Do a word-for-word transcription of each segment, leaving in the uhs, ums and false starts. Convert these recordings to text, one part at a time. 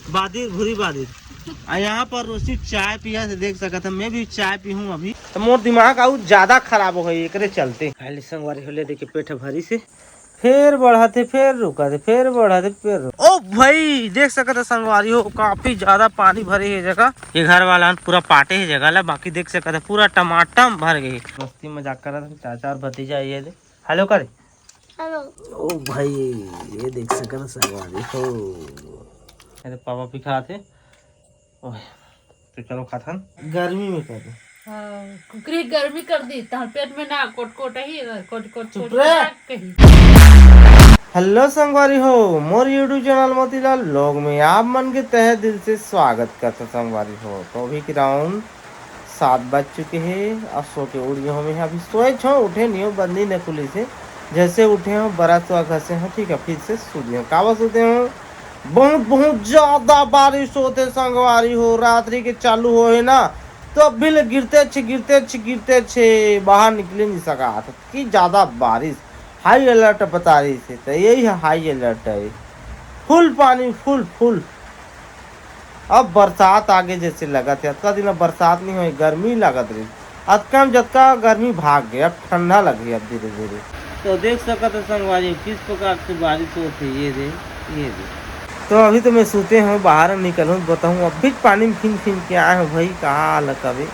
बादिर, भूरी बादिर। आ यहाँ पर रोशनी चाय पिया से देख सकत है, मैं भी चाय पीहूँ अभी। तो मोर दिमाग आउ ज्यादा खराब हो गई एकरे चलते। खाली संगवारी हो ले देखे पेट भरी से, फेर बढ़त हे, फेर रुकत हे, फेर बढ़त हे, फेर रुक। ओ भाई, देख सकत है संगवारी हो, काफी ज्यादा पानी भरे हे जगह। ये घर वाला पूरा पाटे हे जगह ला, बाकी देख सकत है पूरा टमाटम भर गए। मस्ती मजाक करत हे चाचा और भतीजा। ये दे, हेलो करे। हेलो। ओ भाई, ये देख सकत है संगवारी हो, अरे पापा पिखात हे। ओए, तो चलो खाथन। गर्मी में कर दे। हाँ, कुकरी गर्मी कर दी, तहन पेट में ना कोट कोट ही, कोट कोट चुप कोट रह। कोट कही। हेलो संगवारी हो, मोर YouTube चैनल मोतीलाल व्लॉग में आप मन के तहे दिल से स्वागत करता संगवारी हो। तो अभी ग्राउंड सात बज चुके हे और सो के उठ गए हो। मैं अभी सोए छो, उठे नहीं हो, बंदी ने खुली से। जैसे उठे हो, बरा सुआ घसे हो, ठीक है, फिर से सो गए हो। काबर सोते हो? बहुत, बहुत ज्यादा बारिश होते संगवारी हो, रात्रि के चालू हो है ना, तो अभी ले गिरते छे, गिरते छे, गिरते छे, बाहर निकले नहीं सका था। कि ज्यादा बारिश, हाई अलर्ट बता रही थी, तो यही है हाई अलर्ट है, फुल पानी, फुल, फुल। अब बरसात आगे जैसे लगत हे, अतका दिन अब बरसात नहीं होय, गर्मी लागत रही। अतका में जतका गर्मी भाग गए, अब ठंडा लगे अब धीरे धीरे। तो देख सकत हो संगवारी, किस प्रकार से बारिश होत हे। ये दे, ये दे। तो अभी तो मैं सूते हूँ, बाहर निकलूँ बताऊँ, अभी पानी में फिन फिन के आए हूँ भाई, कहाँ हालत अभी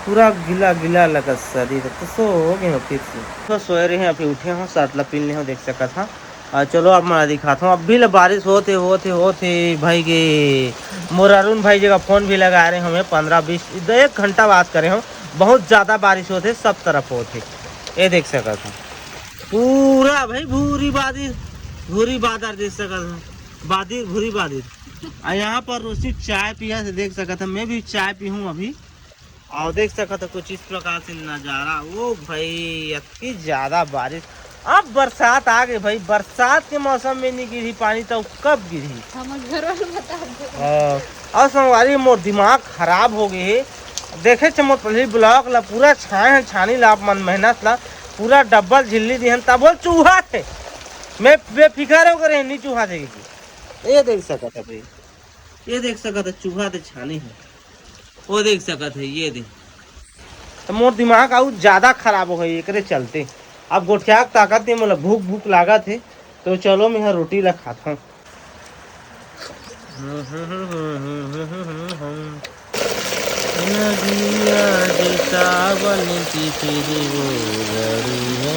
पूरा गीला गीला लगत शरीर, तो सो हो गए हो फिर से। तो सोए रहे, अभी उठे हो, सात ला पीन ले हो, देख सकत हा। आ, चलो, आप मन ला दिखात हूँ। अभी ले बारिश होत हे, होत हे, होत हे भाई गे। मोर अरुण भाई जगह फोन भी लगा रहे हमें, पन्द्रह बीस, एक घंटा बात करे हम। बहुत ज्यादा बारिश होत हे, सब तरफ होत हे। ये देख सकत हो, पूरा भाई भूरी बादर, भूरी बादर देख सकत हो, बादर, भूरी बादर। आ, यहाँ पर रोशनी चाय पिया से देख सकत हो, मैं भी चाय पीहूँ अभी। और देख सकत हो कुछ इस प्रकार से नजारा। ओ भाई, अतकी ज्यादा बारिश। अब बरसात आ गई भाई, बरसात के मौसम में नहीं गिरी पानी तो कब गिरी? हम घर वाले बता दे। हाँ। और संगवारी, मोर दिमाग खराब हो गए हे। देखे छे मोर पहली ब्लॉक ला पूरा छाए हैं, छानी ला आप मन मेहनत ला पूरा डबल झिल्ली दिहन, तब बोल चूहा थे। मैं बेफिकर हो करे नहीं चूहा थे कि। ये देख सकत है भाई, ये देख सकत है चूहा थे छानी है। वो देख सकत है, ये दे। तो मोर दिमाग आउ ज्यादा खराब हो गई एकरे चलते। अब गोठिया के ताकत नहीं, मोला भूख भूख लागत हे। तो चलो, मैं रोटी ला खात हूँ। नदिया जे सावन की फिर वो लड़ी है।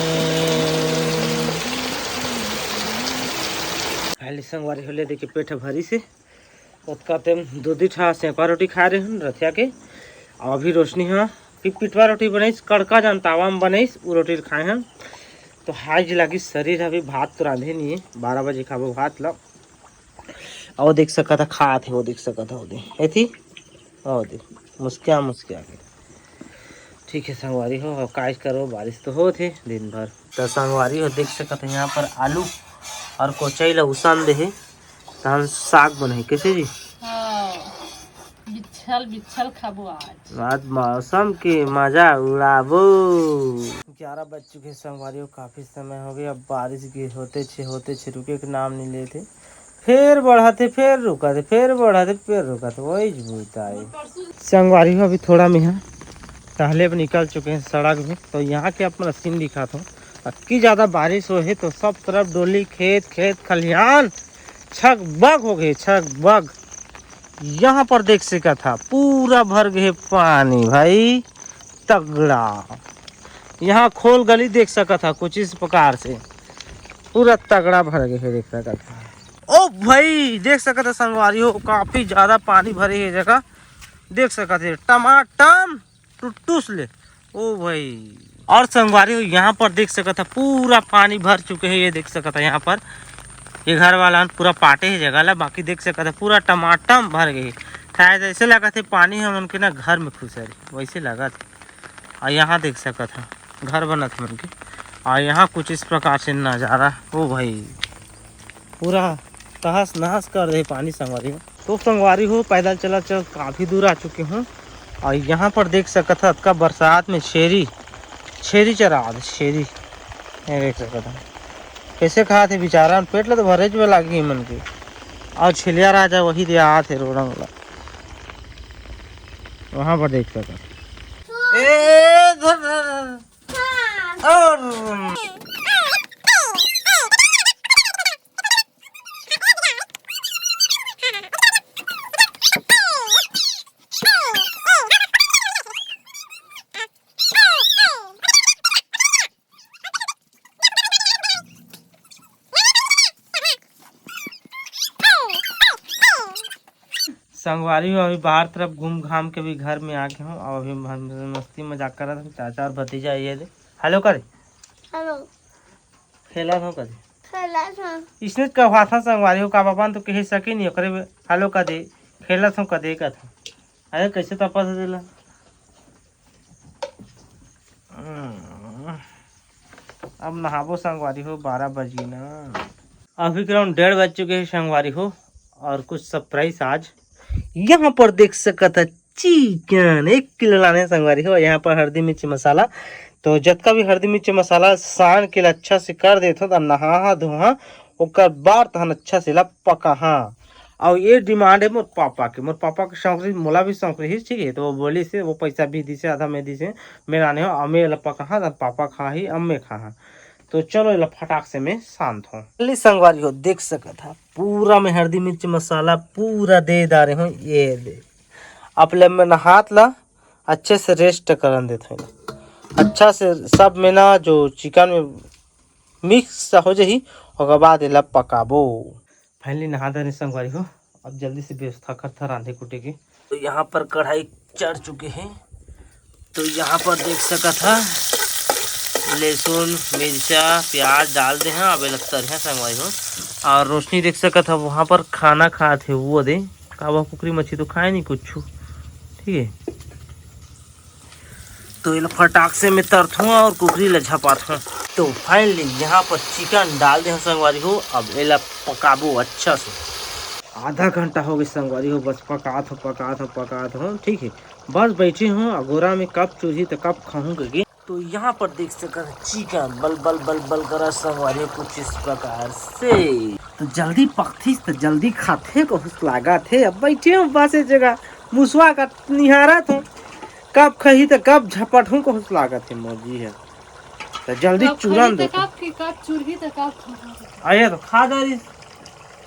खाली संगवारी हो ले देखे पेट भरी से। ओतका तेम दू दू ठा सेंकवा रोटी खाए रहे हन रथिया के। अउ अभी रोशनी ह पि-, पिटवा रोटी बनाइस, कड़का जान तावा में बनाइस, उ रोटी खाए हन। तो हाइज लागिस शरीर, अभी भात तो रांधे नहीं है, बारह बजे खाबो भात ला। अउ देख सकत ह खात हे, वो देख सकत ह, वो दे, एथी, वो दे, मुस्किया मुस्किया के। ठीक है संगवारी हो, अब काज करो, बारिश तो होत हे दिन भर। तो संगवारी हो देख सकत ह यहाँ पर आलू और कोचई ला उसान दे हे। तहन साग बनही, कैसे जी? हाँ, बिच्छल, बिच्छल खाबो आज। आज मौसम के मजा उड़ाबो। ग्यारह बज चुके हैं संगवारी हो, काफी समय हो गया। अब बारिश गिर होते छे, होते छे, रुके के नाम नहीं लेते। फेर बढ़त हे, फेर रुकत हे, फेर बढ़त हे, फेर रुकत हे, वही बुझता है। संगवारी हो, अभी थोड़ा में यहाँ टहले भी निकल चुके हैं सड़क में, तो यहाँ के अपन सीन दिखात हूँ। अतकी ज्यादा बारिश हो हे तो सब तरफ डोली, खेत, खेत खलिहान छगबग हो गए, छगबग। यहाँ पर देख सकत ह पूरा भर गए पानी भाई, तगड़ा। यहाँ खोल गली देख सकत ह कुछ इस प्रकार से पूरा तगड़ा भर गए हे, देख सकत ह। ओ भाई देख सकत ह संगवारी हो, काफी ज्यादा पानी भरे हे जगह, देख सकत ह टमाटम टुटुस ले। ओ भाई, और संगवारी हो, यहाँ पर देख सकत ह पूरा पानी भर चुके हे। ये देख सकत ह यहाँ पर ये घर वाला हन पूरा पाटे हे जगह ला, बाकी देख सकत ह पूरा टमाटम भर गए हे। शायद ऐसे लगत हे पानी हमन के ना घर में घुसे हे, वैसे लगत हे। और यहाँ देख सकत ह घर बनत हे मन के, और यहाँ कुछ इस प्रकार से नजारा। ओ भाई, पूरा तहस नहस कर दे पानी संगवारी हो। तो संगवारी हो, पैदल चलत चलत काफी दूर आ चुके हूँ और यहाँ पर देख सकत ह अतका बरसात में छेरी, छेरी चरावत हे, छेरी। ये देख सकत ह कैसे खात हे बेचारा, पेट ला तो भरे ज लागी मन के। अउ छेलिया राजा वही दे आत हे रोरंग ला। वहां पर देख सकत। ए, धर, धर, धर। और संगवारी हो, अभी बाहर तरफ घूम घाम के भी घर में आ गए हूँ। अब अभी हम मस्ती मजाक करत हन। चाचा और भतीजा ये दे हेलो करे। हेलो। खेलत हो कदे। खेलत हो। इसने कहवा था संगवारी हो, का बाबा तो कहे सके नहीं ओकरे। हेलो कदे, खेलत हो कदे कहत हो। अरे कैसे तपस देला। हम्म, अब नहाबो संगवारी हो, बारह बजी ना। अभी ग्राउंड डेढ़ बज चुके हैं संगवारी हो। और कुछ सरप्राइज आज यहाँ पर देख सकत है। चिकन एक किलो लाने संगवारी हो। यहाँ पर हल्दी मिर्च मसाला, तो जतका भी हल्दी मिर्च मसाला सान के ला अच्छा से कर देथो, तब नहा धोहा ओकर बाद तहन अच्छा से ला पकाहा। और ये डिमांड है मोर पापा के, मोर पापा के शौक रही, मोला भी शौक रही, ठीक है। तो वो बोली से वो पैसा भी दी से, आधा मैं दी से, मैं लाने हो अमे ला पकाहा, तब पापा खाही अमे खाहा। तो चलो एला फटाक से मैं शांत हूँ। ले संगवारी हो देख सकत हा, पूरा में हल्दी मिर्च मसाला पूरा दे डारे हूँ। ये दे अपने में हाथ ला अच्छे से रेस्ट करन देते हैं। अच्छा से सब में ना जो चिकन में मिक्स हो जाही, ओकर बाद एला पकाबो। फाइनली नहा धरे संगवारी हो, अब जल्दी से व्यवस्था करथा रांधे कुटे के। तो यहाँ पर कढ़ाई चढ़ चुके हैं, तो यहाँ पर देख सकत हा लहसुन, मिर्चा, प्याज डाल दे हैं। अब एला तरहे संगवारी हो। और रोशनी देख सकत हा वहाँ पर खाना खात हे, वो दे काबा कुकरी मच्छी तो खाए नहीं कुछ, ठीक है। तो एला फटाक से मैं तरथूं और कुकरी ला झपाथूं। तो फाइनली यहाँ पर चिकन डाल दे हन संगवारी हो। अब एला पकाबो अच्छा से। आधा घंटा हो गए संगवारी हो, बस पकात हो, पकात हो, पकात हो, ठीक है। बस बैठे हूँ अगोरा में, कब चूरही तो कब खाऊं करके। तो यहाँ पर देख सकत है चिकन बल बल बल बल करा संगवारी हो, कुछ इस प्रकार से। तो जल्दी पकथिस तो जल्दी खाथे कहूस लागत हे। अब बैठे हूँ बस एक जगह, मुसवा का निहारत हूँ, कब खही तो कब झपट हूँ कहूस लागत हे मोर जी है। तो जल्दी कब चूरन खाही दो। तो कब की, कब चूरही तो कब खाहा। अरे तो खा डारिस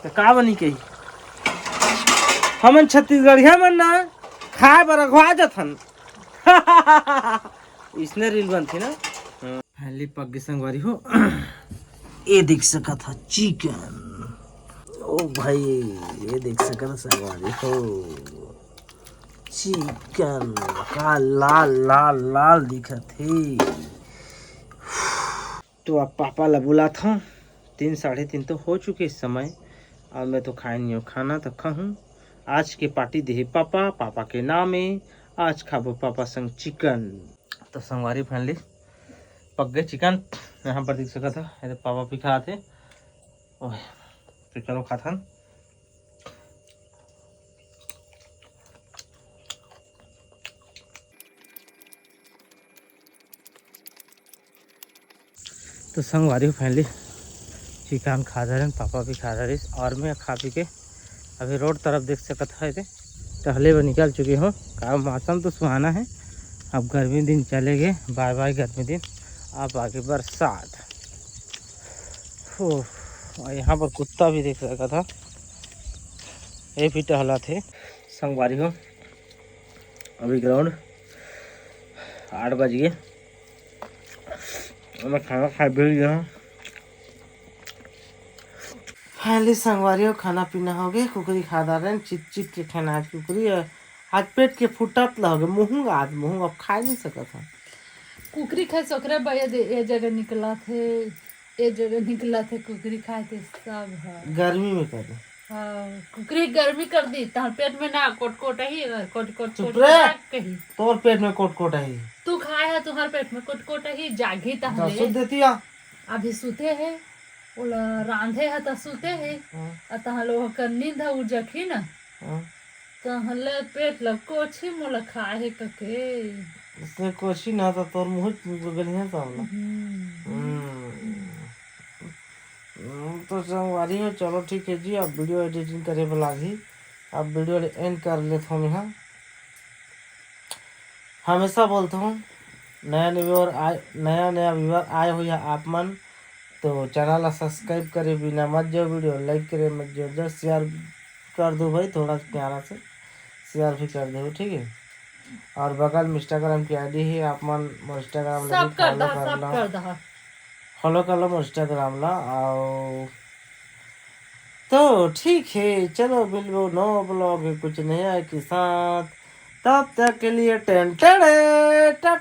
तो का बनी कही, हमन छत्तीसगढ़िया मन ना खाए बर अघवा जथन। इसने रील बनथे ना। फाइनली पक गए संगवारी हो। ये देख सकत हा चिकन। ओ भाई, ये देख सकत हा संगवारी हो, चिकन का लाल लाल लाल दिखत हे। तो अब पापा ला बुलात हूँ, तीन साढ़े तीन तो हो चुके इस समय, और मैं तो खाए नहीं हूँ। खाना तो खाहूँ, आज के पार्टी देहे पापा, पापा के नाम है, आज खाबो पापा संग चिकन। तो संगवारी फाइनली पक गए चिकन। यहाँ पर देख सकत हा, ये पापा भी खात हे। ओए, तो चलो खाथन। तो संगवारी हो, फाइनली चिकन खा धरेन, पापा भी खा धरिस और मैं खा पी के अभी रोड तरफ देख सकत हा, एदे टहले बर निकल चुके हूँ। का मौसम तो सुहाना है, अब गर्मी दिन चले गए, बाय बाय गर्मी दिन, अब आगे बरसात। ओह, और यहाँ पर कुत्ता भी देख सकत हा, ये भी टहलत हे। संगवारी हो, अभी ग्राउंड आठ बज गए, मैं खाना खाए बैठ गया हूँ। फाइनली संगवारी हो, खाना पीना हो गए, कुकरी खा डारेन, चित चित के खाना आज कुकरी, आज पेट के फुटत ला हो गए, मुहूंग आज मुहूंग अब खाए नहीं सकत हूँ। कुकरी खाए से ओकरे बया दे, ए जगह निकलत हे, ए जगह निकलत हे, कुकरी खाए ते सब ह। गर्मी में करे। हाँ, कुकरी गर्मी कर दी, तहर पेट में ना कोट कोट ही, कोट कोट चुप कोट रे। कोट कही। तोर पेट में कोट कोट ही। तू खाए है, तुम्हार पेट में कोट कोट ही, जागी तहले। सुध देती आ। अभी सुते है, ओला रांधे है त सुते है। हाँ। आ तहाँ लोग कर नींद है, उ जखी ना। हाँ। तहले पेट ल कोछी मोला खाए हे कके। उसने कोछी ना तो तोर मुँह गलिया सामने। हम्म। हम्म। हम्म, तो संगवारी हो, चलो ठीक है जी, अब वीडियो एडिटिंग करे बर लागही। अब वीडियो ल एंड कर लेत हूँ मैं। हमेशा बोलता हूँ, नया व्यूअर आए, नया नया व्यूअर आए हुए हैं आप मन, तो चैनल ला सब्सक्राइब करे बिना मत जाओ, वीडियो लाइक करे मत जाओ, जस्ट शेयर कर दो भाई, थोड़ा प्यारा से शेयर भी कर दो, ठीक है। और बगल में इंस्टाग्राम की आईडी है, आप मन मोर इंस्टाग्राम ला सब भी कर फॉलो दहा, कर सब लो, कर दहा। फॉलो कर लो मोर इंस्टाग्राम ला। और तो ठीक है, चलो मिलबो नौ ब्लॉग कुछ नया के साथ, तब तक के लिए टेन टेड़े टाटा।